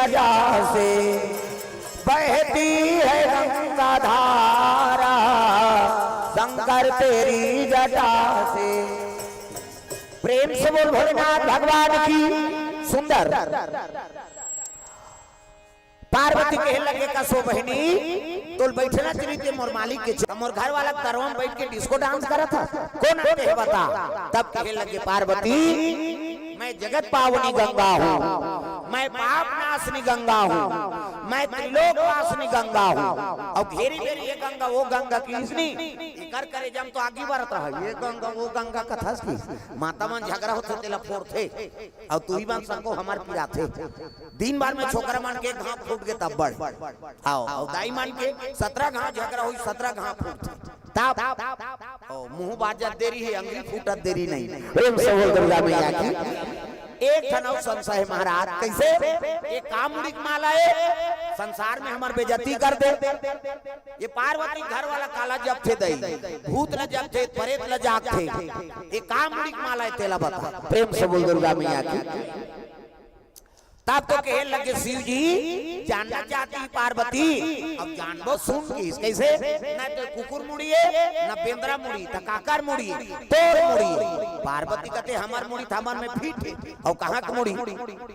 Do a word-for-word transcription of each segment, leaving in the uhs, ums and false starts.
जटा से बहती है गंगा धारा, शंकर तेरी जटा से। प्रेम से बोल भोलेनाथ भगवान की। सुंदर। पार्वती कहे लगे, "कसो बहिनी, तोल बैठना चाहिए ते मोर मालिक के च-, मोर घर वाला करवा में बैठ के डिस्को डांस करत ह, कौन आते है बता?" तब कहे लगे पार्वती, "मैं जगत पावनी गंगा हूँ, मैं पाप नाशनी गंगा हूँ, मैं त्रिलोक वासनी गंगा हूँ।" और घेरी घेरी ये गंगा, वो गंगा की इसनी, एकर करे जम तो आगी बरत रहा, ये गंगा, वो गंगा कथस की। माता मन झगड़ा होथे, तेला फोड़थे, और तू ही मन संगो हमार पिराथे। दिन भर में छोकरा मन के घाव फूट के तब बड़। आओ, और दाई मन के सतरा घाव झगड़ा होई, सतरा घाव फूट। तब ओ, मुंह बाजत देरी है, अंगली फूटत देरी नहीं। प्रेम से बोल दुर्गा मैया की। एक ठन अउ संशय है महाराज, कैसे? ये का मुड़ी के माला है, संसार में हमार बेइज्जती कर दे। ये पार्वती घर वाला काला जपथे दई, भूत ल जपथे, परेत ल जागथे। ये का मुड़ी के माला है, तेला बता। प्रेम से बोल दुर्गा मैया की। तब तो कहे लगे शिव जी, जानना चाहती पार्वती, अब जानबो सुन किस, कैसे? न तो कुकुर मुड़ी है, न बेंदरा मुड़ी, त काकर मुड़ी, तोर मुड़ी। पार्वती कहते, "हमर मुड़ी त हमर में फिट है, और कहाँ के मुड़ी?"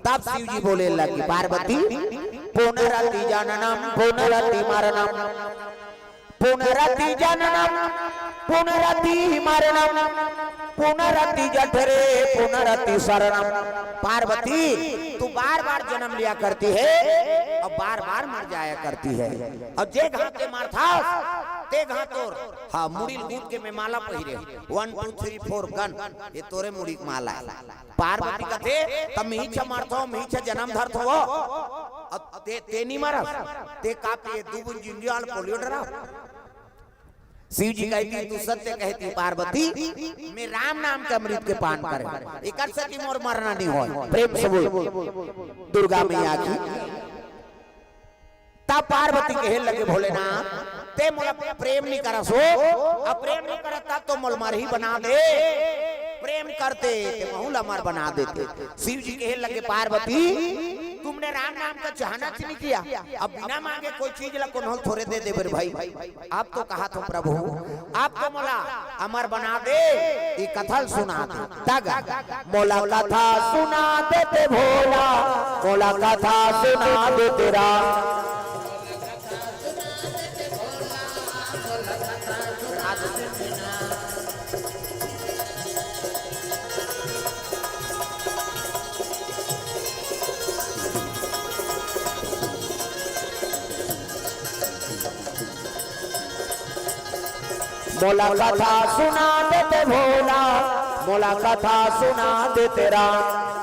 तब शिव जी बोले लगे, "पार्वती, पुनरति जननम, पुनरति मरणम।" पुनरति जननम, पुनरति मरणम, पुनरति जठरे, पुनरति शरणम। पार्वती, तू बार बार जन्म लिया करती है और बार बार मर जाया करती है, और जे घाव के मारथस, ते घाव तोर, हाँ, मुड़ी ल गूंथ के मैं माला पहिरे, वन टू थ्री फोर गन, ये तोरे मुड़ी के माला है। पार्वती कथे, "तब मिहिचा मारथो, मिहिचा जन्म धरथो, अब ते, ते नी मरस, ते का पिए दू बूंद जिंजियाल पोलियो ड्राप।" शिव जी कहती, "तू सत्य कहती पार्वती, मैं राम नाम के अमृत के पान करे, एकर सेती मोर मरना नहीं होय।" प्रेम से बोल दुर्गा मैया की। तब पार्वती कहे लगे, "भोलेनाथ, ते मोला प्रेम नहीं करस हो, अब प्रेम नहीं करत तब तो मोल मरही बना दे, प्रेम करते ते महू ल अमर बना देते।" शिव जी कहे लगे, "पार्वती, तुमने राम नाम का चाहना नहीं किया, अब बिना मांगे कोई चीज ला कोनो ल थोरे दे देबे रे भाई।" अब तो कहा तो प्रभु, अब तो मोला अमर बना दे, ई कथा ल सुना दे। तग मोला कथा सुना देते भोला, मोला कथा सुना देते राम। मोला कथा सुना देते भोला, मोला कथा सुना देते राम।